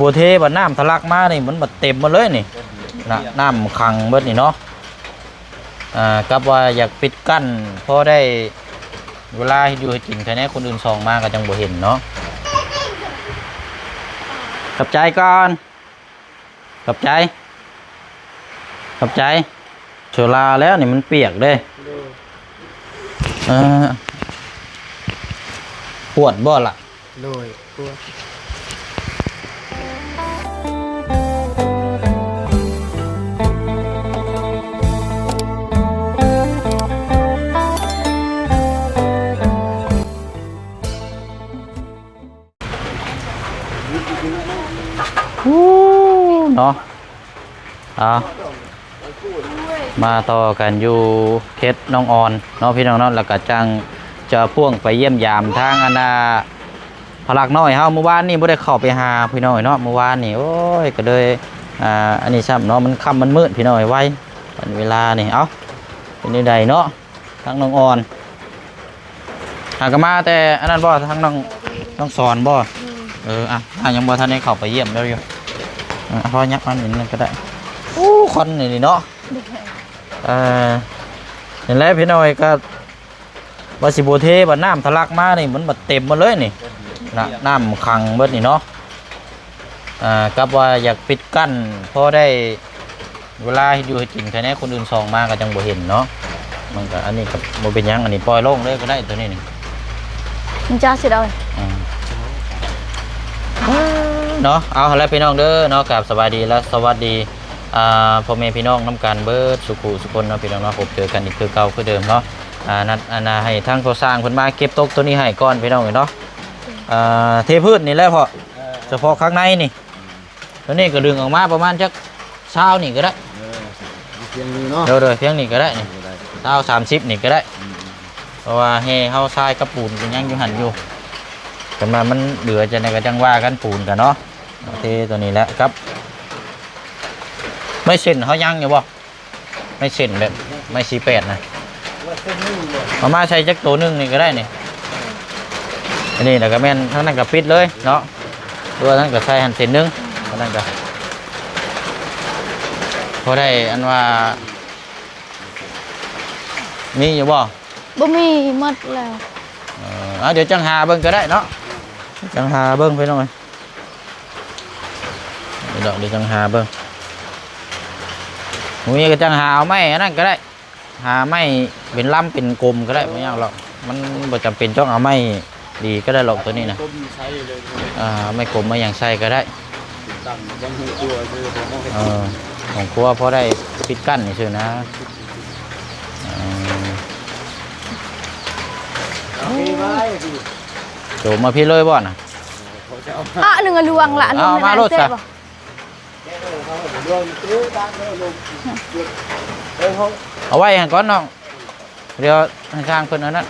ບໍ່ເທ ບັດນ້ຳທະລັກມານີ້ ມັນບັດເຕັມໝົດເລີຍນີ້ນະ ນ້ຳຂັງເບິດນີ້ເນາະ. ອ່າ ກັບວ່າຢາກປິດກັ້ນ ພໍໄດ້ເວລາເຮັດຢູ່ເຮັດກິນ ໃຄແນ່ຄົນອື່ນສ່ອງມາກໍຈັ່ງບໍ່ເຫັນເນາະ. ຂອບໃຈກ່ອນ. ຂອບໃຈ ຂອບໃຈ. ໂຊລາແລ້ວນີ້ມັນປຽກເດ້. ໂດຍ. ເອີ ປວດບໍ່ລະ? ໂດຍ ປວດ. ອູ້ ເນາະ ເອົາ ມາຕໍ່ກັນຢູ່ເຂດໜອງອອນເນາະ ພີ່ນ້ອງເນາະ. ແລ້ວກໍຈັ່ງຈະພ່ວງໄປຢ້ຽມຢາມທາງອັນນ່າ ພະລັກນ້ອຍເຮົາ. ມື້ວານນີ້ບໍ່ໄດ້ເຂົ້າໄປຫາພີ່ນ້ອງເນາະ ມື້ວານນີ້ ໂອ້ຍ ກໍເລີຍ ອ່າ ອັນນີ້ຊ້ຳເນາະ ມັນຄ່ຳມັນມືດພີ່ນ້ອງ ໄວ ເວລານີ້. ເອົ້າ ເປັນຈັ່ງໃດເນາະ ທາງນ້ອງອອນ ຫາກໍມາແຕ່ອັນນັ້ນບໍ່ ທາງນ້ອງ ນ້ອງສອນບໍ່? ອືມ ເອີ ອ່ະ ອ່ະ ຍັງບໍ່ທັນໄດ້ເຂົ້າໄປຢ້ຽມລາວຢູ່. ອ່ະ ພໍຍັບມານິດໜຶ່ງກໍໄດ້. ໂອ້ ຄວັນນີ້ເນາະ. ເອີ ນີ້ແຫຼະພີ່ນ້ອງເອີຍ ກໍວ່າຊິບໍ່ເທ ບັດນ້ຳທະລັກມານີ້ ມັນບັດເຕັມໝົດເລີຍນີ້ນະ ນ້ຳຂັງເບິດນີ້ເນາະ. ອ່າ ກັບວ່າຢາກປິດກັ້ນ ພໍໄດ້ເວລາເຮັດຢູ່ເຮັດກິນ ໃຄແນ່ຄົນອື່ນສ່ອງມາກໍຈັ່ງບໍ່ເຫັນເນາະ. ມັນກໍ ອັນນີ້ກໍບໍ່ເປັນຫຍັງ ອັນນີ້ປ່ອຍໂລ່ງເລີຍກໍໄດ້ ຕົວນີ້ນີ້. ມັນຈະຊິໄດ້ ອ່າ ເນາະ. ເອົາ ແລ້ວພີ່ນ້ອງເດີເນາະ ກາບສະບາຍດີ ແລະ ສະຫວັດດີ ອ່າ ພໍ່ແມ່ພີ່ນ້ອງນຳກັນເບິດສູ່ຜູ້ສູ່ຄົນເນາະ ພີ່ນ້ອງເນາະ. ພົບເຈີກັນອີກຄືເກົ່າຄືເດີມເນາະ. ອ່າ ນັດ ອັນນ່າ ໃຫ້ທາງພໍ່ຊ່າງເພິ່ນມາເກັບຕົກຕົວນີ້ໃຫ້ກ່ອນ ພີ່ນ້ອງເອີຍເນາະ. ເອີ ເທພື້ນນີ້ແຫຼະພໍ່ ເອີ ສະເພາະຂ້າງໃນນີ້. ຕົວນີ້ກໍດຶງອອກມາປະມານຈັກຊາວນີ້ກໍໄດ້. ເອີ ເອົາພຽງນີ້ເນາະ. ໂດຍໆ ພຽງນີ້ກໍໄດ້ນີ້ ກໍໄດ້ ຊາວ ສາມສິບນີ້ກໍໄດ້. ອືມ ເພາະວ່າແຮ່ເຮົາຊາຍກັບປູນກໍຍັງຢູ່ຫັ້ນຢູ່ ຄັນວ່າມັນເຫຼືອຈັ່ງໃດກໍຈັ່ງວ່າກັນ ປູນກັນເນາະ. ໂອເຄ ຕົວນີ້ແຫຼະ ກັບໄມ້ເສັ້ນເຮົາຍັງຢູ່ບໍ່? ໄມ້ເສັ້ນແບບໄມ້ສີ່ແປດນະ ເອົາມາໃສ່ຈັກໂຕໜຶ່ງນີ້ກໍໄດ້ນີ້. ອັນນີ້ລະກໍແມ່ນ ທາງນັ້ນກໍປິດເລີຍເນາະ ຕົວນັ້ນກໍໃສ່ຫັ້ນເສັ້ນໜຶ່ງ ອັນນັ້ນກໍພໍໄດ້ ອັນວ່າ ມີຢູ່ບໍ່? ບໍ່ມີ ໝົດແລ້ວ. ເອີ ເອົາ ດຽວຈັ່ງຫາເບິ່ງກໍໄດ້ເນາະ ຈັ່ງຫາເບິ່ງ ພີ່ນ້ອງເອີຍ. ດອກ ດຽວຈັ່ງຫາເບິ່ງ ບໍ່ມີກໍຈັ່ງຫາເອົາໄມ້ອັນນັ້ນກໍໄດ້ ຫາໄມ້ເປັນລຳເປັນກົມກໍໄດ້ ບໍ່ຍາກດອກ. ມັນບໍ່ຈຳເປັນຕ້ອງເອົາໄມ້ດີກໍໄດ້ດອກ ຕົວນີ້ນະ. ອ່າ ໄມ້ກົມໄມ້ຫຍັງໃສ່ກໍໄດ້. ເອີ ຂອງຄົວພໍໄດ້ປິດກັ້ນຊື່ນະ. ເອີ ໂຈມມາພີ້ເລີຍບໍ່ນະ? ອະ ໜຶ່ງລວງລະ ເອົາມາໂລດຊະ. ເອົາໄວ້ຫັ້ນກ່ອນນ້ອງ ດຽວໃຫ້ຊ່າງເພິ່ນອັນນັ້ນ.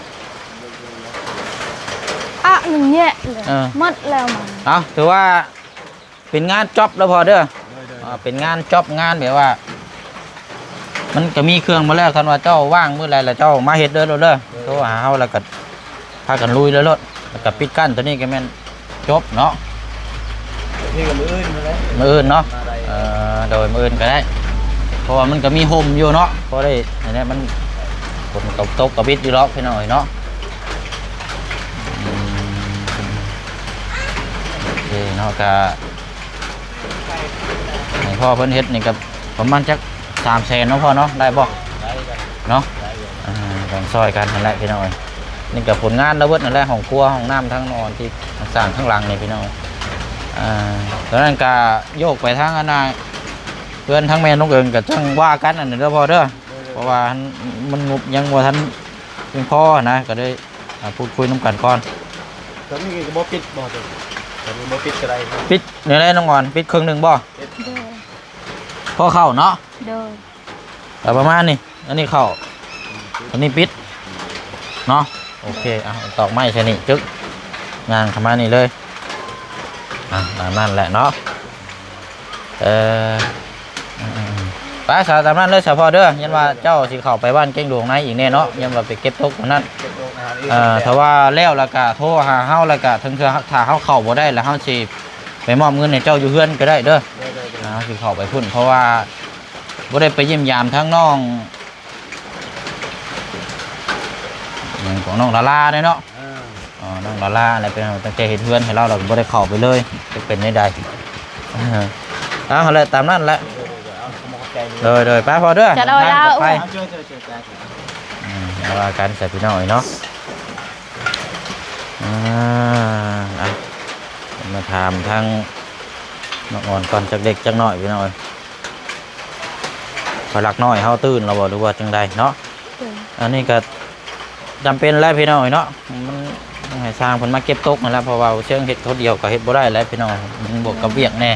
ອະ ໜຶ່ງແຍະເລີຍ ເອີ ໝົດແລ້ວມັນ. ເອົາ ຖືວ່າເປັນງານຈອບແລ້ວພໍ່ເດີ. ໂດຍໆ ອ່າ ເປັນງານຈອບ ງານແບບວ່າ ມັນກໍມີເຄື່ອງໝົດແລ້ວ. ຄັນວ່າເຈົ້າວ່າງມື້ໃດລະເຈົ້າມາເຮັດເດີໂລດເດີ ໂທຫາເຮົາ ແລ້ວກໍພາກັນລຸຍເລີຍໂລດ. ແລ້ວກໍປິດກັ້ນຕົວນີ້ກໍແມ່ນ ຈົບເນາະ. ນີ້ກໍມື້ອື່ນພຸ້ນແຫຼະ ມື້ອື່ນເນາະ. ມາໄດ້ ເອີ ໂດຍ ມື້ອື່ນກໍໄດ້ ເພາະວ່າມັນກໍມີຮົ່ມຢູ່ເນາະ ພໍໄດ້ອັນນີ້. ມັນຝົນກໍຕົກກໍບິດຢູ່ດອກ ພີ່ນ້ອງເອີຍເນາະ. ອືມ ໂອເຄເນາະ ກະໃຫ້ພໍ່ເພິ່ນເຮັດນີ້ກໍປະມານຈັກ ສາມແສນເນາະພໍ່ເນາະ ໄດ້ບໍ່? ໄດ້ ໄດ້ ເນາະ ໄດ້ຢູ່. ອ່າ ຕ້ອງຊ່ອຍກັນຫັ້ນແຫຼະພີ່ນ້ອງເອີຍ. ນີ້ກໍຜົນງານລາວເບິດນັ້ນແຫຼະ ຫ້ອງຄົວ ຫ້ອງນ້ຳ ທັງນອນທີ່ສ້າງຂ້າງຫຼັງນີ້ພີ່ນ້ອງ. ອ່າ ຕອນນັ້ນກໍໂຍກໄປທາງອັນນ່າ ເຮືອນທາງແມ່ນ້ອງເອີງ ກໍຈັ່ງວ່າກັນອັນນີ້ເດີພໍ່ເດີ. ເອີ ເພາະວ່າມັນ ມັນງົບຍັງບໍ່ທັນພຽງພໍນະ ກໍເລີຍ ອ່າ ພູດຄຸຍນຳກັນກ່ອນ. ຕອນນີ້ກໍບໍ່ປິດບໍ່? ຕອນນີ້ບໍ່ປິດກໍໄດ້. ປິດແນວໃດນ້ອງອອນ? ປິດເຄິ່ງໜຶ່ງບໍ່? ໂດຍ. ພໍເຂົ້າເນາະ? ໂດຍ. ກໍປະມານນີ້ ອັນນີ້ເຂົ້າ ອັນນີ້ປິດເນາະ. ໂອເຄ ເອົາຕອກໄມ້ໃສ່ນີ້ ຈຶກ ຍ່າງເຂົ້າມານີ້ເລີຍ. ອ່າ ຕາມນັ້ນແຫຼະເນາະ. ເອີ ອືມໆ ໄປຊະ ຕາມນັ້ນເລີຍຊະພໍ່ເດີ. ຢ້ານວ່າເຈົ້າຊິເຂົ້າໄປບ້ານແກ້ງດວງໃນອີກແນ່ເນາະ ຢ້ານວ່າໄປເກັບຕົກຕົງນັ້ນ. ເອີ ຖ້າວ່າແລ້ວລະກະໂທຫາເຮົາ ລະກະເຖິງເທື່ອຖ້າເຮົາເຂົ້າບໍ່ໄດ້ລະ ເຮົາຊິ ໄປມອບເງິນໃຫ້ເຈົ້າຢູ່ເຮືອນກໍໄດ້ເດີ. ໂດຍໆໆ ອ່າ ເຮົາຊິເຂົ້າໄປພຸ້ນ ເພາະວ່າບໍ່ໄດ້ໄປຢ້ຽມຢາມທາງນ້ອງ ຫຍັງຂອງນ້ອງລາລາເດ້ເນາະ. ເອີ ເອີ ນ້ອງລາລາແຫຼະ ເປັນ ຕັ້ງແຕ່ເຮັດເຮືອນໃຫ້ລາວ ລາວກໍບໍ່ໄດ້ເຂົ້າໄປເລີຍ ຈັກເປັນແນວໃດ. ເອີ ເອົາຫັ້ນແຫຼະ ຕາມນັ້ນແຫຼະ. ໂດຍໆໆ ເອົາ ຂໍຂອບໃຈເດີ. ໂດຍໆ ໄປພໍເດີ ເຈົ້າລາວ ເດີນທາງປອດໄພ. ເອົາ ເຈີໆໆ ອືມ ເອົາວ່າກັນຊະພີ່ນ້ອງເອີຍເນາະ. ອ່າ ອ່ະ ມາຖາມທາງນ້ອງອອນກ່ອນ ຈັກເລັກຈັກນ້ອຍພີ່ນ້ອງເອີຍ. ພະລັກນ້ອຍເຮົາຕື່ນແລ້ວບໍ່ ຫຼືວ່າຈັ່ງໃດເນາະ? ເອີ ອັນນີ້ກໍຈຳເປັນແຫຼະພີ່ນ້ອງເອີຍເນາະ ມັນຕ້ອງໃຫ້ຊ່າງເພິ່ນມາເກັບຕົກຫັ້ນແຫຼະ ເພາະວ່າເຊີງເຮັດຄົນດຽວກໍເຮັດບໍ່ໄດ້ແຫຼະພີ່ນ້ອງ ມັນບວກກັບວຽກແດ່.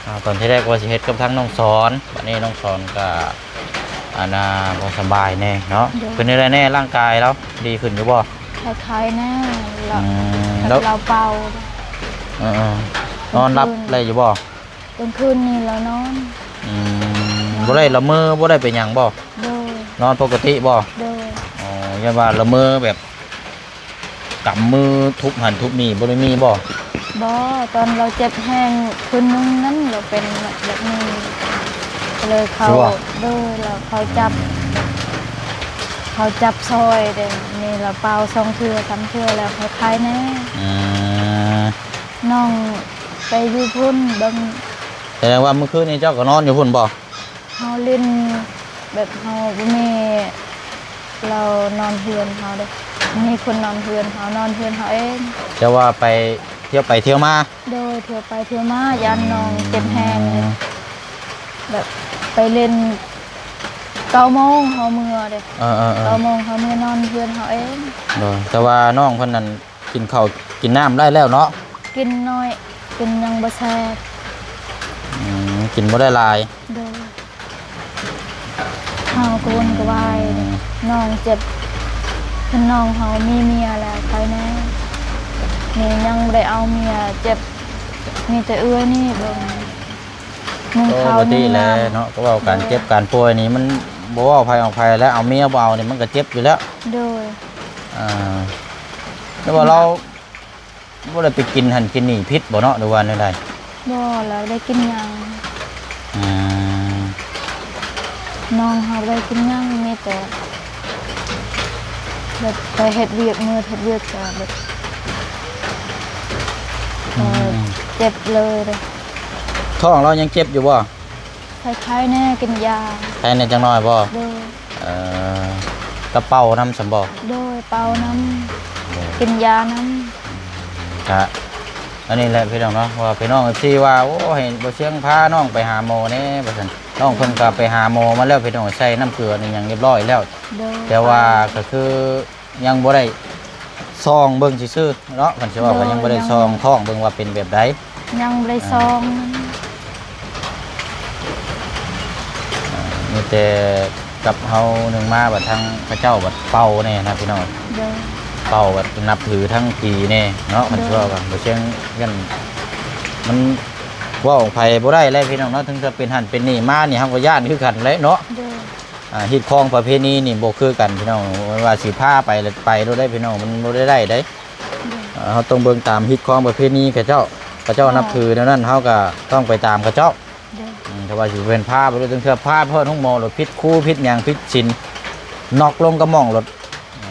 ອ່າ ຕອນທີແລກວ່າຊິເຮັດກັບທາງນ້ອງສອນ ບັດນີ້ນ້ອງສອນກໍ ອັນນ່າ ບໍ່ສະບາຍແດ່ເນາະ. ໂດຍ ເປັນຈັ່ງໃດແດ່ ຮ່າງກາຍລາວດີຂຶ້ນຢູ່ບໍ່? ໄຂ້ໆ ແນ່ລະ. ອືມ ແລ້ວ ລາວເປົ່າ ເອີໆ ນອນຫຼັບໄດ້ຢູ່ບໍ່? ກາງຄືນນີ້ລາວນອນ. ອືມ ບໍ່ໄດ້ລະເມີ ບໍ່ໄດ້ເປັນຫຍັງບໍ່? ໂດຍ ນອນປົກກະຕິບໍ່? ໂດຍ ອໍ ຢ້ານວ່າລະເມີແບບ ກຳມືທຸບຫັ້ນທຸບນີ້ ບໍ່ໄດ້ມີບໍ່? ບໍ່ ຕອນລາວເຈັບແຮງຄືນໜຶ່ງນັ້ນ ລາວເປັນແບບນີ້ ກໍເລີຍເຂົາ ຊິວ່າ ໂດຍ ລາວເຂົາຈັບ ອືມ ເຂົາຈັບຊ່ອຍເດ້ ນີ້ລາວເປົ່າສອງເທື່ອສາມເທື່ອແລ້ວ ຄ່ອຍຄາຍແນ່. ອືມ ນ້ອງໄປຢູ່ພຸ້ນເບິ່ງ. ແສດງວ່າມື້ຄືນນີ້ເຈົ້າກໍນອນຢູ່ພຸ້ນບໍ່? ເຮົາຫຼິ້ນແບບເຮົາບໍ່ມີ ລາວນອນເຮືອນເຮົາເດ້ ມີຄົນນອນເຮືອນເຮົາ ນອນເຮືອນເຮົາເອງ. ແຕ່ວ່າໄປ ທ່ຽວໄປທ່ຽວມາ? ໂດຍ ທ່ຽວໄປທ່ຽວມາ ຢ້ານນ້ອງເຈັບແຮງເດ້. ອືມ ແບບໄປຫຼິ້ນເກົ້າໂມງເຮົາເມືອເດ້. ເອີໆໆ ເກົ້າໂມງເຮົາເມືອນອນເຮືອນເຮົາເອງ. ໂດຍ ແຕ່ວ່ານ້ອງເພິ່ນນັ້ນ ກິນເຂົ້າກິນນ້ຳໄດ້ແລ້ວເນາະ? ກິນໜ້ອຍ ກິນຍັງບໍ່ແຊບ. ອືມ ກິນບໍ່ໄດ້ຫຼາຍ. ໂດຍ ເຮົາກະວົນກະວາຍ. ອືມ ນ້ອງເຈັບ ຄັນນ້ອງເຮົາມີເມຍແລ້ວໄຄແນ່ ນີ້ຍັງບໍ່ໄດ້ເອົາເມຍ ເຈັບ ມີແຕ່ເອື້ອຍນີ້ເບິ່ງ ໜຶ່ງເຂົ້າ ໂອ້ ໜຶ່ງນ້ຳ ແຫຼະເນາະ ກໍເວົ້າການ ໂດຍ ເຈັບການປ່ວຍນີ້ ມັນບໍ່ເວົ້າໃຜອອກໃຜແລ້ວ ເອົາເມຍບໍ່ເອົານີ້ ມັນກໍເຈັບຢູ່ແລ້ວ. ໂດຍ ອ່າ ແຕ່ວ່າລາວບໍ່ໄດ້ໄປກິນຫັ້ນກິນນີ້ຜິດບໍ່ເນາະ ຫຼືວ່າແນວໃດ? ບໍ່ ລາວໄດ້ກິນຫຍັງ. ອືມ ນ້ອງເຮົາບໍ່ໄດ້ກິນຫຍັງ ມີແຕ່ແບບໄປເຮັດວຽກ ມື້ເຮັດວຽກກະແບບ ອືມ ເອີ ເຈັບເລີຍເດ້. ທ້ອງລາວຍັງເຈັບຢູ່ບໍ່? ໄຄໆ ແນ່ ກິນຢາ. ໄຄແນ່ຈັກໜ້ອຍບໍ່? ໂດຍ ເອີ ກະເປົ່ານຳຊັ້ນບໍ່? ໂດຍ ເປົ່ານຳ ໂດຍ ກິນຢານຳ. ກະ ອັນນີ້ແຫຼະພີ່ນ້ອງເນາະ ວ່າພີ່ນ້ອງເອັຟຊີວ່າ ໂອ້ ໃຫ້ບໍ່ຊຽງພານ້ອງໄປຫາໝໍແດ່ວ່າຊັ້ນ ນ້ອງເພິ່ນກະໄປຫາໝໍມາແລ້ວພີ່ນ້ອງ ໃສ່ນ້ຳເກືອນີ້ຫຍັງຮຽບຮ້ອຍແລ້ວ. ໂດຍ ແຕ່ວ່າກະຄື ຍັງບໍ່ໄດ້ສ່ອງເບິ່ງຊື່ໆເນາະ ຄັນຊິເວົ້າກໍ ໂດຍ ຍັງບໍ່ໄດ້ ຍັງ ສ່ອງທ້ອງເບິ່ງວ່າເປັນແບບໃດ ຍັງບໍ່ໄດ້ ອ່າ ສ່ອງ. ອ່າ ມີແຕ່ກັບເຮົາໜຶ່ງມາ ບັດທາງເຂົາເຈົ້າບັດເປົ່າແນ່ນະພີ່ນ້ອງ. ໂດຍ ເປົ່າບັດນັບຖືທາງຜີແນ່ເນາະ ຄັນຊິເວົ້າກັນ ໂດຍ ບໍ່ເຊິ່ງ ຢ້ານມັນເວົ້າໃຜບໍ່ໄດ້ແຫຼະພີ່ນ້ອງເນາະ ເຖິງຈະເປັນຫັ້ນເປັນນີ້ມານີ້ ເຮົາກໍຢ້ານຄືກັນແຫຼະເນາະ. ໂດຍ ອ່າ ຮີດຄອງປະເພນີນີ້ບໍ່ຄືກັນພີ່ນ້ອງ ວ່າຊິພາໄປແລ້ວໄປໂລດໄດ໋ພີ່ນ້ອງ ມັນບໍ່ໄດ້ໄດ້ເດ້. ໂດຍ ເຮົາຕ້ອງເບິ່ງຕາມຮີດຄອງປະເພນີເຂົາເຈົ້າ ເຂົາເຈົ້າ ໂດຍ ນັບຖືແນວນັ້ນ ເຮົາກໍຕ້ອງໄປຕາມເຂົາເຈົ້າ. ໂດຍ ອືມ ຖ້າວ່າຊິເປັນພາໄປໂລດ ຈັ່ງເທື່ອພາໄປຮອດໂຮງໝໍໂລດ ຜິດຄູຜິດຫຍັງຜິດສິນ ນັອກລົງກະໝ່ອງໂລດ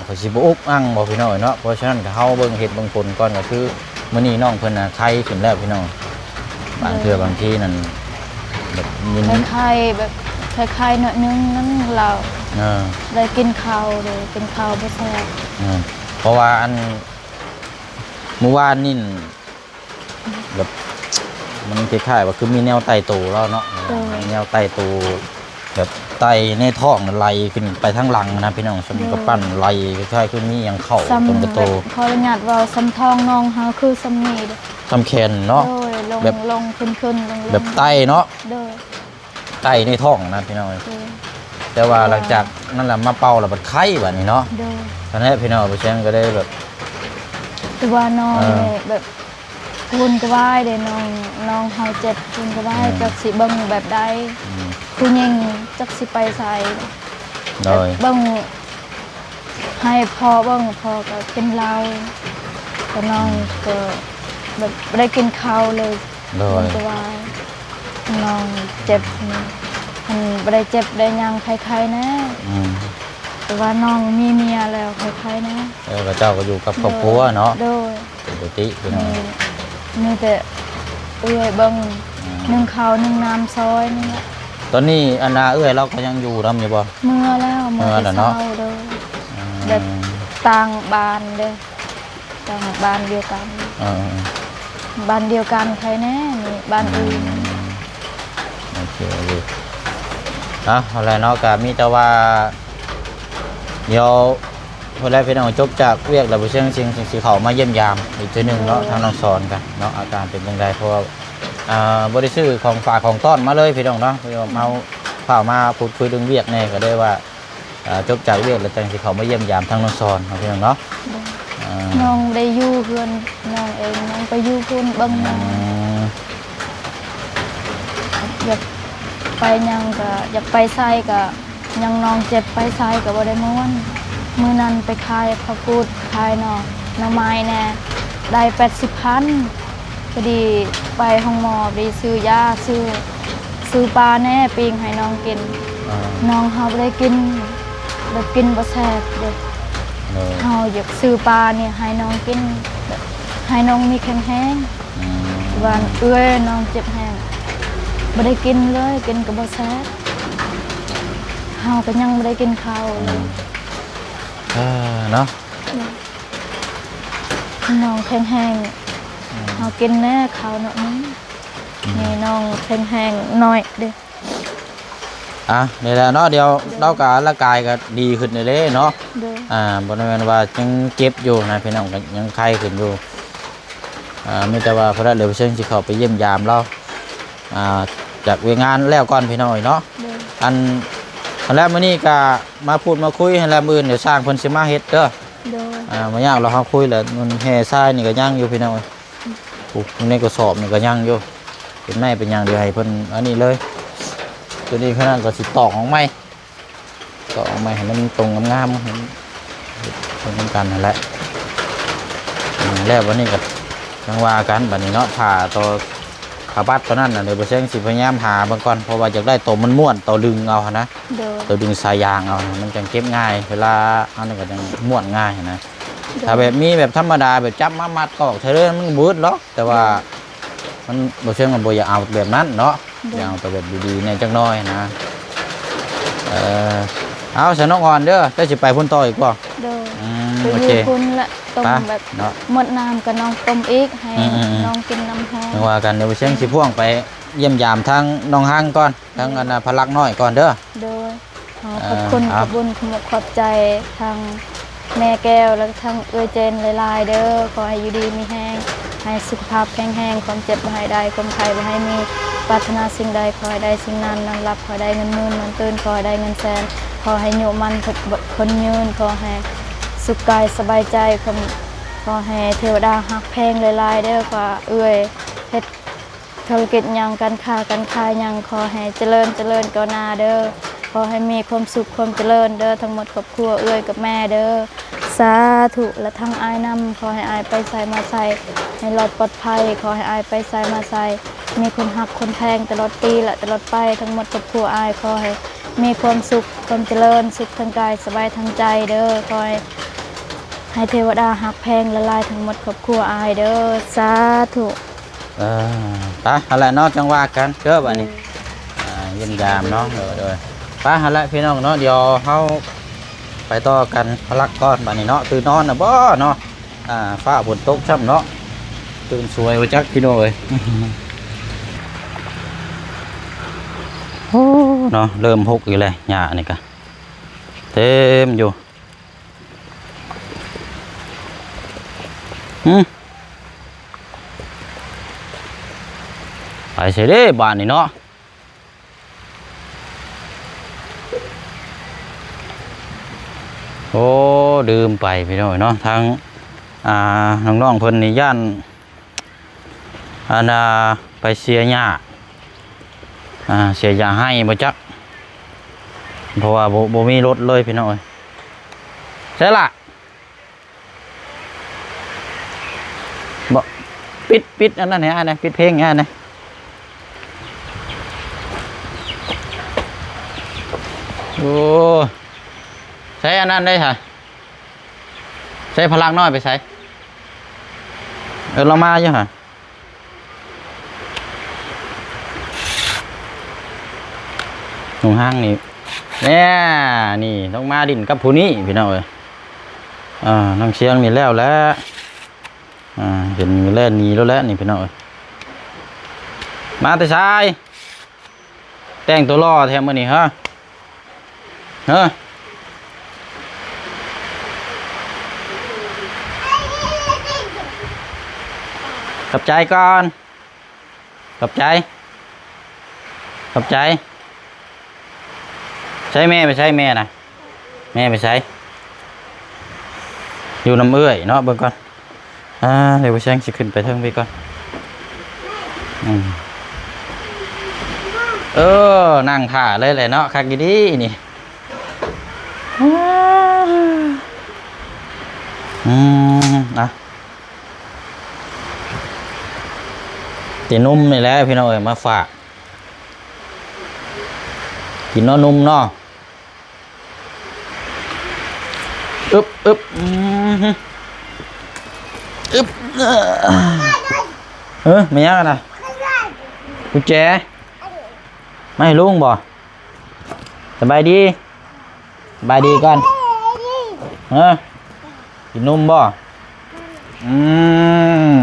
ເຂົາຊິບໍ່ອຸກອັ່ງບໍ່ພີ່ນ້ອງເອີຍເນາະ. ເພາະສະນັ້ນກໍເຮົາເບິ່ງເຫດເບິ່ງຜົນກ່ອນ ກໍຄືມື້ນີ້ນ້ອງເພິ່ນນະໄຄຂຶ້ນແລ້ວພີ່ນ້ອງ. ບາງເທື່ອ ໂດຍ ບາງທີນັ້ນແບບຍິນ ໄຄໆ ແບບໄຄໆ ໜ້ອຍໜຶ່ງນັ້ນລາວ ເອີ ໄດ້ກິນເຂົ້າເດ້ ກິນເຂົ້າບໍ່ແຊບ. ເອີ ເພາະວ່າອັນ ມື້ວານນີ້ ແບບ ມັນຄ້າຍໆວ່າຄືມີແນວໄຕ່ໂຕລາວເນາະ. ໂດຍ ມີແນວໄຕ່ໂຕ ແບບໄຕ່ໃນທ້ອງໄຫຼຂຶ້ນໄປທາງຫຼັງນະພີ່ນ້ອງ. ໂດຍ ສ່ຳກະປັ້ນໄຫຼ ຄ້າຍໆຄືມີຫຍັງເຂົ້າ ສ່ຳ ເຕັມກະໂຕ ແບບ ຂໍອະນຸຍາດເວົ້າ ສ່ຳທ້ອງນ້ອງເຮົາຄືສ່ຳນີ້ເດ້ ສ່ຳແຂນເນາະ. ໂດຍ ລົງ ແບບ ລົງຂຶ້ນຂຶ້ນ ລົງໆ ແບບໄຕ່ເນາະ. ໂດຍ ໄຕ່ໃນທ້ອງນະພີ່ນ້ອງເອີຍ. ໂດຍ ແຕ່ວ່າ ແຕ່ວ່າ ຫຼັງຈາກນັ້ນລະມາເປົ່າລະບັດໄຄບາດນີ້ເນາະ. ໂດຍ ນັ້ນແຫຼະພີ່ນ້ອງ ບໍ່ແຊງກໍໄດ້ແບບ ແຕ່ວ່ານ້ອງ ເອີ ນີ້ແບບ ກະວົນກະວາຍເດ້ນ້ອງ ນ້ອງເຮົາເຈັບ ກະວົນກະວາຍ ອືມ ຈັກຊິເບິ່ງແບບໃດ. ອືມ ຜູ້ຍິງຈັກຊິໄປໃສ. ໂດຍ ແບບເບິ່ງ ໃຫ້ພໍ່ເບິ່ງ ພໍ່ກໍເປັນລາວ ກໍນ້ອງ ອືມ ກໍ ແບບບໍ່ໄດ້ກິນເຂົ້າເລີຍ. ໂດຍ ແຕ່ວ່ານ້ອງເຈັບນີ້ ມັນບໍ່ໄດ້ເຈັບໄດ້ຫຍັງ ໄຂ້ໆແດ່. ອືມ ແຕ່ວ່ານ້ອງມີເມຍແລ້ວ ໄຂ້ໆແດ່. ເອີ ເຂົາເຈົ້າກໍຢູ່ກັບຄອບຄົວເນາະ. ໂດຍ ປົກກະຕິພີ່ນ້ອງ ມີ ມີແຕ່ເອື້ອຍເບິ່ງ ອືມ ໜຶ້ງເຂົ້າໜຶ້ງນ້ຳຊ່ອຍນີ້ແຫຼະ. ຕອນນີ້ອັນນ່າເອື້ອຍລາວກໍຍັງຢູ່ນຳຢູ່ບໍ່? ເມືອແລ້ວ ເມືອແຕ່ເຊົ້າ. ໂດຍ ອືມ ແບບຕ່າງບ້ານເດ້. ຕ່າງບ້ານດຽວກັນ. ເອີໆໆ ບ້ານດຽວກັນໃຜແດ່ນີ້ ບ້ານອື່ນ. ອືມ ໂອເຄ ໂອເຄ. ເອົາ ເອົາແຫຼະເນາະ ກະມີແຕ່ວ່າ ດຽວພຸ້ນແຫຼະພີ່ນ້ອງ ຈົບຈາກວຽກແລ້ວ ບໍ່ເຊີງ ຊິ ຊິເຂົ້າມາຢ້ຽມຢາມອີກເທື່ອໜຶ່ງເນາະ. ໂດຍ ທາງນ້ອງສອນກະເນາະ ອາການເປັນຈັ່ງໃດ ເພາະວ່າ ອ່າ ບໍ່ໄດ້ຊື້ຂອງຝາກຂອງຕ້ອນມາເລີຍພີ່ນ້ອງເນາະ. ເຮົາ ໂດຍ ເຮົາຟ້າວມາພູດຄຸຍເລື່ອງວຽກແດ່ ກໍເລີຍວ່າ ອ່າ ຈົບຈາກວຽກແລ້ວຈັ່ງຊິເຂົ້າມາຢ້ຽມຢາມທາງນ້ອງສອນເນາະ ພີ່ນ້ອງເນາະ. ໂດຍ ອ່າ ນ້ອງໄດ້ຢູ່ເຮືອນນ້ອງເອງ ນ້ອງໄປຢູ່ພຸ້ນເບິ່ງນ້ອງ. ອືມ ຢາກໄປຫຍັງກະ ຢາກໄປໃສກະ ຫຍັງນ້ອງເຈັບ ໄປໃສກະບໍ່ໄດ້ມ່ວນ. ມື້ນັ້ນໄປຂາຍຜັກກູດ ຂາຍໜໍ່ ໜໍ່ໄມ້ແດ່ ໄດ້ແປດສິບພັນ. ພໍດີໄປໂຮງໝໍ ໄປຊື້ຢາ ຊື້ ຊື້ປາແດ່ປີ້ງໃຫ້ນ້ອງກິນ. ອ່າ ນ້ອງເຮົາບໍ່ໄດ້ກິນ ແບບກິນບໍ່ແຊບເດ້. ໂດຍ ເຮົາຢາກຊື້ປານີ້ໃຫ້ນ້ອງກິນ ແບບໃຫ້ນ້ອງມີແຂງແຮງ. ອືມ ວ່າເອື້ອຍນ້ອງເຈັບແຮງ ບໍ່ໄດ້ກິນເລີຍ ກິນກໍບໍ່ແຊບ. ເຮົາກໍຍັງບໍ່ໄດ້ກິນເຂົ້າເລີຍ. ອືມ ເອີ ເນາະ ໂດຍ ນ້ອງແຂງແຮງ. ອືມ ເຮົາກິນແດ່ເຂົ້າໜ້ອຍໜຶ່ງ. ອືມ ນີ້ນ້ອງແຂງແຮງໜ້ອຍເດ້. ອ່ະ ນີ້ແຫຼະເນາະ ດຽວ ໂດຍ ລາວກະຮ່າງກາຍກະດີຂຶ້ນເດ້ເນາະ. ໂດຍ ອ່າ ບໍ່ແມ່ນວ່າຍັງເຈັບຢູ່ນະພີ່ນ້ອງ ກະຍັງໄຂ້ຂຶ້ນຢູ່. ອ່າ ມີແຕ່ວ່າພໍແລ້ວ ດຽວເຊີງຊິເຂົ້າໄປຢ້ຽມຢາມລາວ ອ່າ ຈາກວຽກງານແລ້ວກ່ອນພີ່ນ້ອງເອີຍເນາະ. ໂດຍ ອັນ ຫັ້ນແຫຼະ ມື້ນີ້ກະມາພູດມາຄຸຍຫັ້ນແຫຼະ ມື້ອື່ນດຽວຊ່າງເພິ່ນຊິມາເຮັດເດີ. ໂດຍ ອ່າ ບໍ່ຍາກດອກ ເຮົາຄຸຍແຫຼະ ມັນແຮ່ຊາຍນີ້ກະຍັງຢູ່ພີ່ນ້ອງເອີຍ. ອືມ ໂອ້ ໃນກະສອບນີ້ກະຍັງຢູ່ ເປັນໄມ້ເປັນຫຍັງ ດຽວໃຫ້ເພິ່ນອັນນີ້ເລີຍ. ຕົວນີ້ຂະໜາດກະຊິຕອກອອກໃໝ່ ຕອກອອກໃໝ່ໃຫ້ມັນຕົງງາມໆ ໃຫ້ມັນຕົງກັນຫັ້ນແຫຼະ. ອືມ ແລ້ວບັດນີ້ກະຈັ່ງວ່າກັນບັດນີ້ເນາະ ຜ້າຕໍ່ ຜ້າບັດຕົວນັ້ນນະ ດຽວບໍ່ເຊີງຊິພະຍາຍາມຫາເບິ່ງກ່ອນ ເພາະວ່າຢາກໄດ້ໂຕມ່ວນໆ ໂຕດຶງເອົາຫັ້ນນະ. ໂດຍ ໂຕດຶງສາຍຢາງເອົາ ມັນຈັ່ງເກັບງ່າຍ ເວລາເອົານີ້ກະຈັ່ງມ້ວນງ່າຍຫັ້ນນະ. ໂດຍ ຖ້າແບບມີແບບທຳມະດາ ແບບຈັບມາມັດຕອກໃສ່ເລີຍ ມັນບໍ່ເບິດຫຼອກ ແຕ່ວ່າ ໂດຍ ມັນ ບໍ່ເຊີງວ່າບໍ່ຢາກເອົາແບບນັ້ນເນາະ. ໂດຍ ຢາກເອົາແບບດີໆແດ່ຈັກໜ້ອຍນະ. ເອີ ເອົາ ສະໜົກອ່ອນເດີ ເຈົ້າຊິໄປພຸ້ນຕໍ່ອີກບໍ່? ໂດຍ ອືມ ໄປຢູ່ພຸ້ນລະ ໂອເຄ ຕົ້ມແບບ ເນາະ ໝົດນ້ຳກະນ້ອງຕົ້ມອີກ ໃຫ້ ອືມໆໆ ນ້ອງກິນນ້ຳຮ້ອນ. ຈັ່ງວ່າກັນ ດຽວບໍ່ເຊີງຊິພ່ວງໄປຢ້ຽມຢາມທາງນ້ອງຮັງກ່ອນ ທາງ ໂດຍ ອັນນ່າ ພະລັກນ້ອຍກ່ອນເດີ. ໂດຍ ຂໍຂອບຄຸນ ເອີ ຂອບບຸນ ຂອບມຸກຂອບໃຈທາງແມ່ແກ້ວ ແລະ ທາງເອື້ອຍເຈນຫຼາຍໆເດີ. ຂໍໃຫ້ຢູ່ດີມີແຮງ ໃຫ້ສຸຂະພາບແຂງແຮງ ຄວາມເຈັບບໍ່ໃຫ້ໄດ້ ຄວາມໄຂ້ບໍ່ໃຫ້ມີ ປາດຖະໜາສິ່ງໃດຂໍໃຫ້ໄດ້ສິ່ງນັ້ນ ນອນຫຼັບຂໍໃຫ້ໄດ້ເງິນໝື່ນ ນອນຕື່ນຂໍໃຫ້ໄດ້ເງິນແສນ ຂໍໃຫ້ອາຍຸໝັ້ນຄົນຍືນ ຂໍໃຫ້ສຸກກາຍສະບາຍໃຈ ຂໍໃຫ້ເທວະດາຮັກແພງຫຼາຍໆເດີ. ຂໍເອື້ອຍເຮັດ ທຸລະກິດຫຍັງ ການຄ້າການຂາຍຫຍັງ ຂໍໃຫ້ຈະເລີນ ຈະເລີນກ້າວໜ້າເດີ. ຂໍໃຫ້ມີຄວາມສຸກຄວາມຈະເລີນເດີ ທັງໝົດຄອບຄົວເອື້ອຍກັບແມ່ເດີ. ສາທຸ ແລະ ທັງອ້າຍນຳ ຂໍໃຫ້ອ້າຍໄປໃສມາໃສໃຫ້ລອດປອດໄພ ຂໍໃຫ້ອ້າຍໄປໃສມາໃສມີຄົນຮັກຄົນແພງຕະຫຼອດປີ ແລະ ຕະຫຼອດໄປ ທັງໝົດຄອບຄົວອ້າຍ ຂໍໃຫ້ມີຄວາມສຸກຄວາມຈະເລີນ ສຸກທາງກາຍສະບາຍທາງໃຈເດີ. ຂໍໃຫ້ ໃຫ້ເທວະດາຮັກແພງຫຼາຍໆທັງໝົດຄອບຄົວອ້າຍເດີ. ສາທຸ. ເອີ ໄປ ຫັ້ນແຫຼະເນາະ ຈັ່ງວ່າກັນເດີບັດນີ້. ໂດຍ ອ່າ ຢ້ຽມຢາມເນາະ. ໂດຍ ໂດຍ ໄປ ຫັ້ນແຫຼະພີ່ນ້ອງເນາະ ດຽວເຮົາໄປຕໍ່ກັນພະລັກກ່ອນບັດນີ້ເນາະ. ຕື່ນນອນນະບໍ່ເນາະ ອ່າ ຟ້າຝົນຕົກຊ້ຳເນາະ. ຕື່ນສວຍບໍ່ຈັກພີ່ນ້ອງເອີຍ. ໂອ້ ເນາະ ເລີ່ມຫົກອີກແລ້ວ ຫຍ້ານີ້ກະເຕັມຢູ່. ຫື ໄປໃສເດ້ບາດນີ້ເນາະ. ໂອ້ ລືມໄປພີ່ນ້ອງເນາະ ທາງ ອ່າ ນ້ອງໆເພິ່ນນີ້ຢ້ານ ອັນນ່າ ໄປເສຍຫຍ້າ ອ່າ ເສຍຫຍ້າໄຮ່ບໍ່ຈັກ ເພາະວ່າບໍ່ ບໍ່ມີລົດເລີຍພີ່ນ້ອງເອີຍ. ໃສລະ? ບໍ່ ປິດ ປິດອັນນັ້ນໃຫ້ອ້າຍແດ່ ປິດເພງໃຫ້ອ້າຍແດ່. ໂອ້ ໃຊ້ອັນນັ້ນໄດ້ຊະ ໃຊ້ພະລັງນ້ອຍໄປໃສ? ເອີ ລາວມາຢູ່ຫະ. ນ້ອງຮັງນີ້ ແນ່ ນີ້ ຕ້ອງມາຫຼິ້ນກັບຜູ້ນີ້ພີ່ນ້ອງເອີຍ. ອ່າ ນ້ອງຊຽງນີ້ແລ້ວແຫຼະ ອ່າ ເຫັນແລ່ນໜີແລ້ວແຫຼະນີ້ພີ່ນ້ອງເອີຍ. ມາແຕ່ໃສ? ແຕ່ງຕົວຫຼໍ່ແທ້ມື້ນີ້ ຮະ ຮະ. ຂອບໃຈກ່ອນ ຂອບໃຈ ຂອບໃຈ. ໃສແມ່ ໄປໃສແມ່ນະ? ແມ່ໄປໃສ? ຢູ່ນຳເອື້ອຍເນາະ ເບິ່ງກ່ອນ. ອ່າ ດຽວບໍ່ແຊງຊິຂຶ້ນໄປເທິງໄປກ່ອນ. ອືມ ເອີ ນັ່ງຖ້າເລີຍແຫຼະເນາະ ຄັກອີ່ຫຼີນີ້. ອືມ ອ່ະ ເຕະນົມນີ້ແຫຼະພີ່ນ້ອງເອີຍ ມາຝາກ ກິນເນາະນົມເນາະ. ອຶບ ອຶບ ອືມ ອຶບ ເອີ ແມ່ນຫຍັງຫັ້ນນະ? ກຸນແຈ ມາໃຫ້ລຸງບໍ? ສະບາຍດີ ສະບາຍດີກ່ອນ. ເອີ ກິນນົມບໍ? ອືມ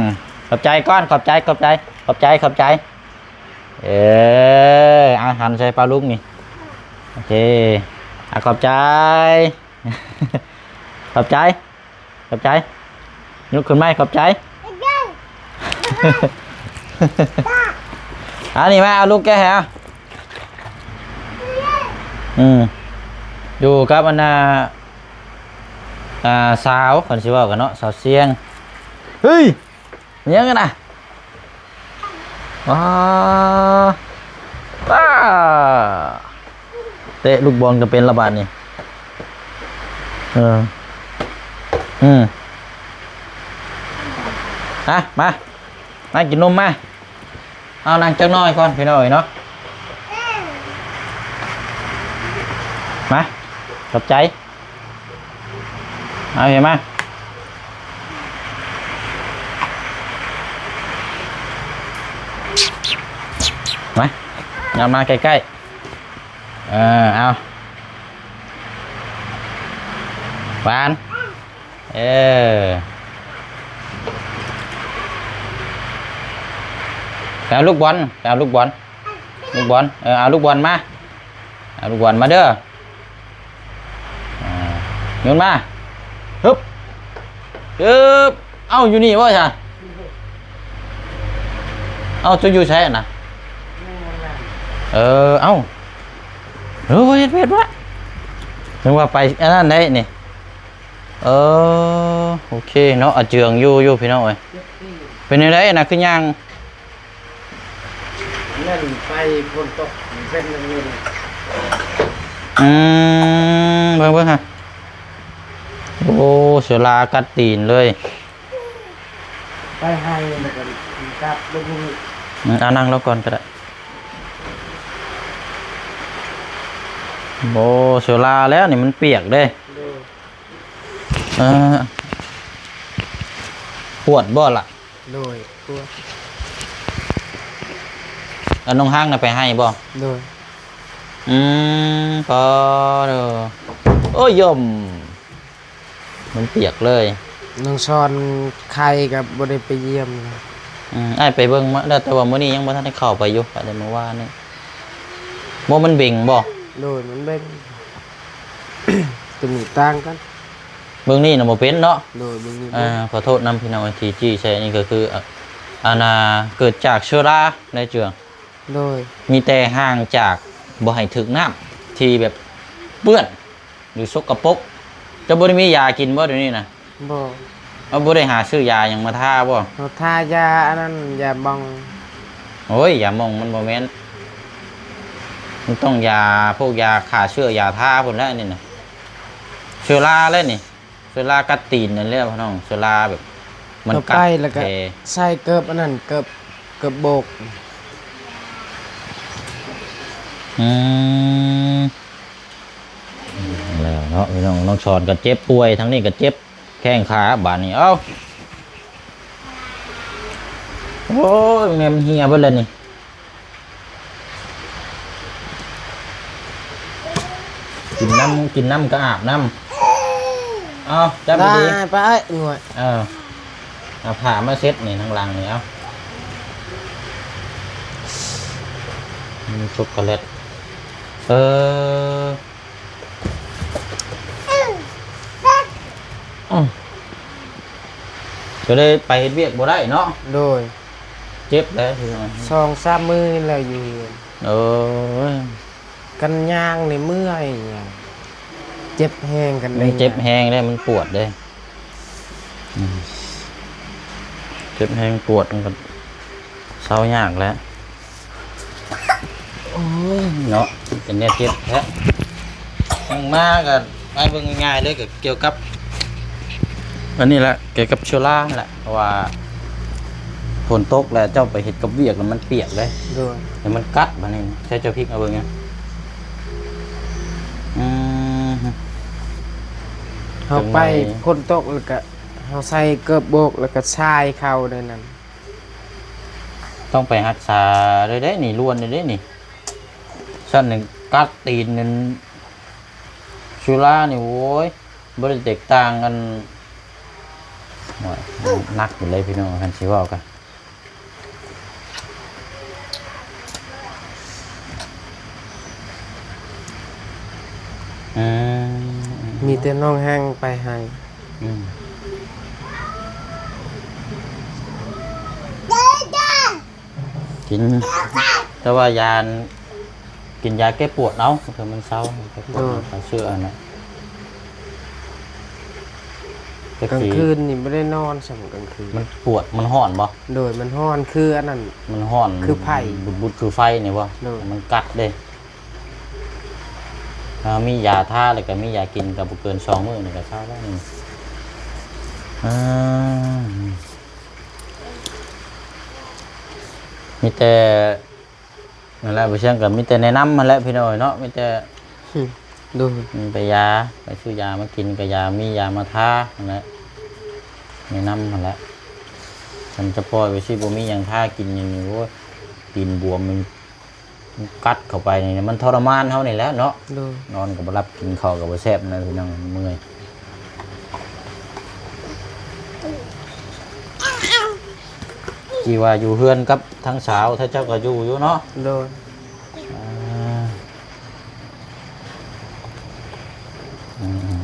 ຂອບໃຈກ່ອນ ຂອບໃຈ ຂອບໃຈ ຂອບໃຈ ຂອບໃຈ. ເອີ ອາ ຫັນໃສ່ປ້າລຸງນີ້. ໂອເຄ ອາ ຂອບໃຈ ຂອບໃຈ ຂອບໃຈ. ຍົກຂຶ້ນມາ ຂອບໃຈ. ອັນນີ້ມາ ເອົາລູກແກະໃຫ້ ເອົາ ອືມ ຢູ່ກັບອັນນ່າ ອ່າ ສາວ ຄັນຊິເວົ້າກັນເນາະ ສາວຊຽງ. ເຮີ້ຍ ຫຍັງຫັ້ນນະ? ວ້າ ວ້າ ເຕະລູກບອນກໍເປັນລະບາດນີ້. ເອີ ອືມ ມາ ມາ ມາກິນນົມມາ. ເອົານັ່ງຈັກໜ້ອຍກ່ອນພີ່ນ້ອງເອີຍເນາະ. ມາ ຂອບໃຈ. ເອົາເຫັນມາ ມາ ຢ່າມາໃກ້ໆ. ເອີ ເອົາ ຫວານ ເອີ ໄປເອົາລູກບອນ ໄປເອົາລູກບອນ ລູກບອນ ເອີ ເອົາລູກບອນມາ ເອົາລູກບອນມາເດີ. ອ່າ ໂຍນມາ ຮຶບ ຮຶບ ເອົ້າ ຢູ່ນີ້ບໍ່ຊະ? ເອົ້າ ເຈົ້າຢູ່ໃສນະ? ເອີ ເອົ້າ ເອີ ເຮັດ ເຮັດວະ ນຶກວ່າໄປອັນນັ້ນໄດ໋ນີ້. ເອີ ໂອເຄເນາະ ອາເຈືອງຢູ່ ຢູ່ພີ່ນ້ອງເອີຍ. ເປັນແນວໃດນະ ຄືຍ່າງ ແມ່ນໄປຝົນຕົກເປັນແບບນີ້. ອືມ ເບິ່ງ ເບິ່ງຫາ ໂອ້ ເຊື້ອລາກັດຕີນເລີຍ. ໄປໃຫ້ແລ້ວກໍກັບລົງ. ອືມ ເອົານັ່ງລົງກ່ອນກໍໄດ້. ໂອ້ ເຊື້ອລາແລ້ວນີ້ ມັນປຽກເດ້. ໂດຍ. ເອີ ປວດບໍ່ລະ? ໂດຍ ປວດ. ແລ້ວນ້ອງຮັກນະໄປໃຫ້ບໍ່? ໂດຍ. ອືມ ພໍເດີ ໂອ້ຍ ຢົມ ມັນປຽກເລີຍ. ນ້ອງຊອນໄຂ້ກໍບໍ່ໄດ້ໄປຢ້ຽມ. ອືມ ອ້າຍໄປເບິ່ງມາແລ້ວ ແຕ່ວ່າມື້ນີ້ຍັງບໍ່ທັນໄດ້ເຂົ້າໄປຢູ່ ໄປແຕ່ມື້ວານນີ້. ບໍ່ ມັນເບັງບໍ່? ໂດຍ ມັນເບັງ ຕົວນີ້ຕ່າງກັນ. ເບິ່ງນີ້ນະບໍ່ເປັນເນາະ. ໂດຍ ເບິ່ງນີ້ ເອີ ເປັນ. ຂໍໂທດນຳພີ່ນ້ອງທີ່ຈີ້ໃສ່ ອັນນີ້ກໍຄື ອັນນ່າ ເກີດຈາກເຊື້ອລາໃນເຈືອງ. ໂດຍ. ມີແຕ່ຫ່າງຈາກບໍ່ໃຫ້ຖືກນ້ຳທີ່ແບບເປື້ອນ ຫຼື ສົກກະປົກ. ເຈົ້າບໍ່ໄດ້ມີຢາກິນບໍ່ດຽວນີ້ນະ? ບໍ່. ເອົາ ບໍ່ໄດ້ຫາຊື້ຢາຫຍັງມາທາບໍ່? ເຮົາທາຢາອັນນັ້ນ ຢາໝອງ. ໂອ້ຍ ຢາໝອງມັນບໍ່ແມ່ນ ມັນຕ້ອງຢາ ພວກຢາຂ້າເຊື້ອ ຢາທາພຸ້ນແຫຼະນີ້ນະ. ເຊື້ອລາແຫຼະນີ້ ເຊື້ອລາກັດຕີນນັ້ນແຫຼະພີ່ນ້ອງ ເຊື້ອລາແບບ ມັນກັດ ເຂົ້າໄປແລ້ວກໍ ແຜ ໃສ່ເກີບອັນນັ້ນ ເກີບ ເກີບໂບກ. ອືມ ແລ້ວເນາະ ພີ່ນ້ອງ ນ້ອງສອນກໍເຈັບປ່ວຍ ທາງນີ້ກໍເຈັບແຂ້ງຂາ ບາດນີ້ ເອົ້າ ໂອ້ຍ ແມ່ນເຫຍເບິດແລ້ວນີ້. ກິນນ້ຳ ກິນນ້ຳກໍອາບນ້ຳ. ເອົາ ຈັບດີໆ ໄປ ງວດ ເອີ ເອົາຜ້າມາເຊັດນີ້ ທາງຫຼັງນີ້ ເອົາ ມີຊັອກໂກແລັດ ເອີ. ອືມ ກໍເລີຍໄປເຮັດວຽກບໍ່ໄດ້ເນາະ. ໂດຍ ເຈັບແລ້ວ ສອງສາມມື້ນີ້ແຫຼະຢູ່ເຮືອນ. ໂອ້ຍ ຄັນຍ່າງນີ້ເມື່ອຍ ເຈັບແຮງ ຄັນໄດ້ ມັນເຈັບແຮງເດ້ ມັນປວດເດ້. ອືມ ເຈັບແຮງປວດ ມັນກໍເຊົາຍາກແຫຼະ. ໂອ້ຍ ເນາະ ເປັນແນວເຈັບແທ້. ຍັງມາກໍ ອ້າຍເບິ່ງງ່າຍໆເລີຍ ກໍກ່ຽວກັບ ອັນນີ້ແຫຼະ ກ່ຽວກັບເຊື້ອລາຫັ້ນແຫຼະ ເພາະວ່າຝົນຕົກແລ້ວເຈົ້າໄປເຮັດກັບວຽກແລ້ວມັນປຽກເດ້. ໂດຍ ແລ້ວມັນກັດບາດນີ້ ໃຊ້ເຈົ້າພິກເອົາເບິ່ງ. ອືມ ເຮົາໄປ ເປັນໄງ ຝົນຕົກແລ້ວກໍ ເຮົາໃສ່ເກີບໂບກ ແລ້ວກໍຊາຍເຂົ້າໄດ້ນັ້ນ. ຕ້ອງໄປຮັກສາເລີຍເດ້ນີ້ ລວນເລີຍເດ້ນີ້. ຊັ້ນໜຶ່ງກັດຕີນນັ້ນ ເຊື້ອລານີ້ ໂອ້ຍ ບໍ່ໄດ້ແຕກຕ່າງກັນ. ໂອ້ຍ ໜັກຢູ່ເລີຍພີ່ນ້ອງ ຄັນຊິເວົ້າກະ ອືມ ມີແຕ່ນ້ອງແຮງໄປໃຫ້. ອືມ ກິນ ແຕ່ວ່າຢາ ກິນຢາແກ້ປວດເອົາ ເພື່ອມັນເຊົາ ແກ້ປວດ ໂດຍ ເອົາເຊື້ອຫັ້ນນະ. ກາງຄືນນີ້ບໍ່ໄດ້ນອນຊ້ຳ ກາງຄືນ ມັນປວດ ມັນຮ້ອນບໍ່? ໂດຍ ມັນຮ້ອນ ຄືອັນນັ້ນ ມັນຮ້ອນ ຄືໄຟ ບຸດໆ ຄືໄຟນີ້ບໍ່? ໂດຍ ມັນກັດເດ້. ເຮົາມີຢາທາ ແລ້ວກໍມີຢາກິນ ກໍບໍ່ເກີນສອງມື້ນີ້ກໍເຊົາແລ້ວນີ້. ອືມ ມີແຕ່ ນັ້ນແຫຼະ ບໍ່ຊຽງກໍມີແຕ່ແນະນຳຫັ້ນແຫຼະພີ່ນ້ອງເອີຍເນາະ ມີແຕ່ ໂດຍ ໄປຢາ ໄປຊື້ຢາມາກິນ ກໍຢາ ມີຢາມາທາຫັ້ນແຫຼະ ແນະນຳຫັ້ນແຫຼະ. ຄັນຈະປ່ອຍໄປຊິ ບໍ່ມີຫຍັງທາກິນຫຍັງນີ້ ໂອ້ຍ ຕີນບວມ ມັນ ມັນກັດເຂົ້າໄປນີ້ ມັນທໍລະມານເຮົານີ້ແຫຼະເນາະ. ໂດຍ ນອນກໍບໍ່ຫຼັບ ກິນເຂົ້າກໍບໍ່ແຊບນະພີ່ນ້ອງ ເມື່ອຍ. ທີ່ວ່າຢູ່ເຮືອນກັບທາງສາວ ຖ້າເຈົ້າກໍຢູ່ຢູ່ເນາະ. ໂດຍ ອ່າ ອືມ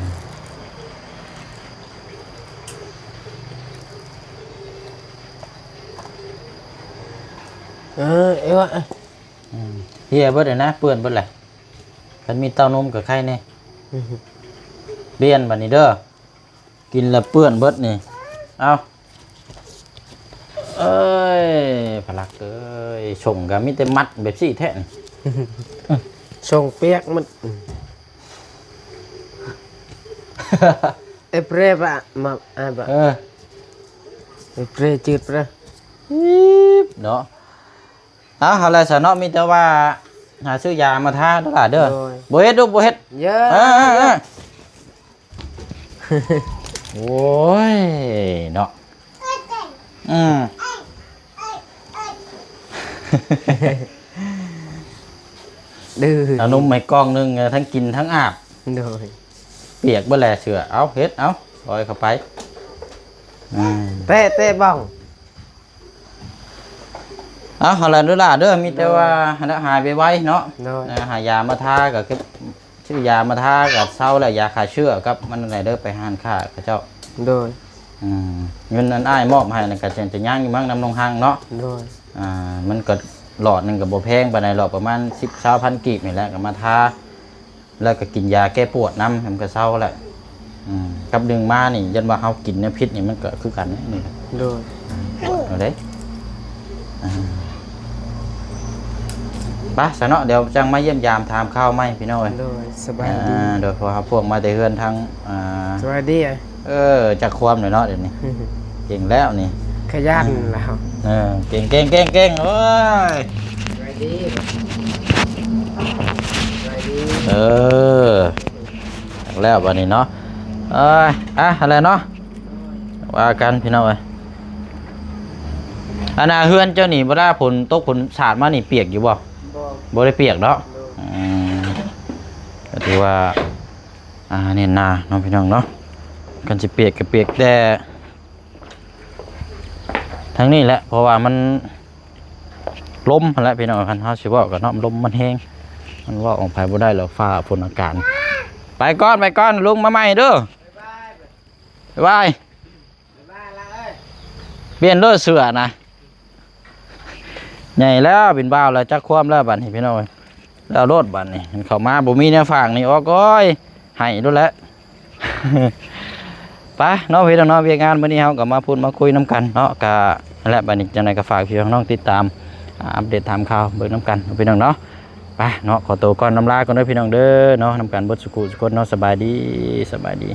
ເອີ ເອວະ ອືມ ເຫຍເບິດແລ້ວນະ ເປື້ອນເບິດແຫຼະ. ຄັນມີເຕົ້ານົມກໍໄຄແດ່. ອືຮຶ ປ່ຽນບາດນີ້ເດີ ກິນແລ້ວເປື້ອນເບິດນີ້. ເອົ້າ ເອີຍ ພະລັກເອີຍ ຊົງກໍມີແຕ່ມັດແບບຊີ້ແທ້ນີ້. ຊົງປຽກໝົດ. ເອເປຣະ ມາ ອາ ບະ ເອີ ເອເປຣະ ຈືດປະ ອີບເນາະ. ເອົາ ເອົາແລ້ວຊະເນາະ ມີແຕ່ວ່າຫາຊື້ຢາມາທາເດີຫຼ້າເດີ. ໂດຍ ບໍ່ເຮັດລູກ ບໍ່ເຮັດ. ເອີ ເອີ ເອີ ໂອ້ຍເນາະ. ອືມ ດື້ ເອົານົມໃຫ້ກ່ອງໜຶ່ງ ທັງກິນທັງອາບ. ໂດຍ ປຽກເບິດແຫຼະເສື້ອ. ເອົາ ເຮັດ ເອົາ ປ່ອຍເຂົ້າໄປ. ອືມ ແຕະ ແຕະບ້ອງ. ເອົາ ຫັ້ນລະເດີຫຼ້າເດີ ມີແຕ່ວ່າ ໂດຍ ຫັ້ນລະ ຫາຍໄວໆເນາະ. ໂດຍ ເອີ ຫາຢາມາທາກໍເກັບ ຊື້ຢາມາທາກໍເຊົາແລ້ວ ຢາຂ້າເຊື້ອກັບມັນນັ້ນແຫຼະເດີ ໄປຮ້ານຄ້າເຂົາເຈົ້າ. ໂດຍ ອືມ ເງິນອັນອ້າຍມອບໃຫ້ນັ້ນກໍຈະ ຈະຍັງຢູ່ມັ້ງນຳນ້ອງຮັງເນາະ. ໂດຍ ອ່າ ມັນກໍຫຼອດໜຶ່ງກໍບໍ່ແພງປານໃດດອກ ປະມານສິບ ຊາວພັນກີບນີ້ແຫຼະ ກໍມາທາ ແລ້ວກໍກິນຢາແກ້ປວດນຳ ມັນກໍເຊົາແຫຼະ. ອືມ ກັບດຶງມານີ້ ຢ້ານວ່າເຮົາກິນແນວຜິດນີ້ ມັນກໍຄືກັນນີ້. ໂດຍ ເອົາເດ້ ອ່າ ໄປຊະເນາະ ດຽວຈັ່ງມາຢ້ຽມຢາມຖາມຂ່າວໃໝ່ພີ່ນ້ອງເອີຍ. ໂດຍ ສະບາຍດີ. ອ່າ ໂດຍ ເພາະວ່າພວກມາແຕ່ເຮືອນທາງ ອ່າ ສະບາຍດີ. ເອີ ຈັກຄວາມແລ້ວເນາະ ດຽວນີ້ ເຈ เก่งแล้วนี่ ขยันแล้ว เออ เก่ง เก่ง เก่ง เก่ง โอ้ย สบายดี สบายดี เออ แล้วบัดนี้เนาะ เอ้ย อ่ะ อะไรเนาะ ว่ากันพี่น้องเอ้ย อันน่ะ เฮือนเจ้านี่ เวลาฝนตกฝนสาดมานี่เปียกอยู่บ่? บ่ บ่ได้เปียกเนาะ โดย อืม ก็ถือว่า อ่า แน่นหนาเนาะพี่น้องเนาะ คันสิเปียกก็เปียกแต่ทางนี้แหละ เพราะว่ามันลมหั้นแหละพี่น้อง คันเฮาสิเว้ากันเนาะ ลมมันแฮง มันเว้าออกไปบ่ได้แล้ว ฟ้าฝนอากาศ ไปก่อน ไปก่อน ลุงมาใหม่เด้อ บ๊ายบาย เปลี่ยนโลดเสื้อนะ ใหญ่แล้ว เป็นบ่าวแล้ว จักความแล้วบัดนี้พี่น้องเอ้ย แล้วโลดบัดนี้ เข้ามาบ่มีแนวฝากนี่ ออก โอ้ย ให้โลดแหละ ไปเนาะพี่น้องเนาะ เวียกงานมื้อนี้เฮาก็มาพูดมาคุยนำกันเนาะ ก็นั่นแหละ บัดนี้จั่งใดก็ฝากพี่น้องติดตาม อ่า อัปเดตถามข่าวเบิ่งนำกันพี่น้องเนาะ ไปเนาะ ขอตัวก่อน ลำลาก่อนเด้อพี่น้องเด้อเนาะ นำกันเบิดสุขุสุคนเนาะ สบายดี สบายดี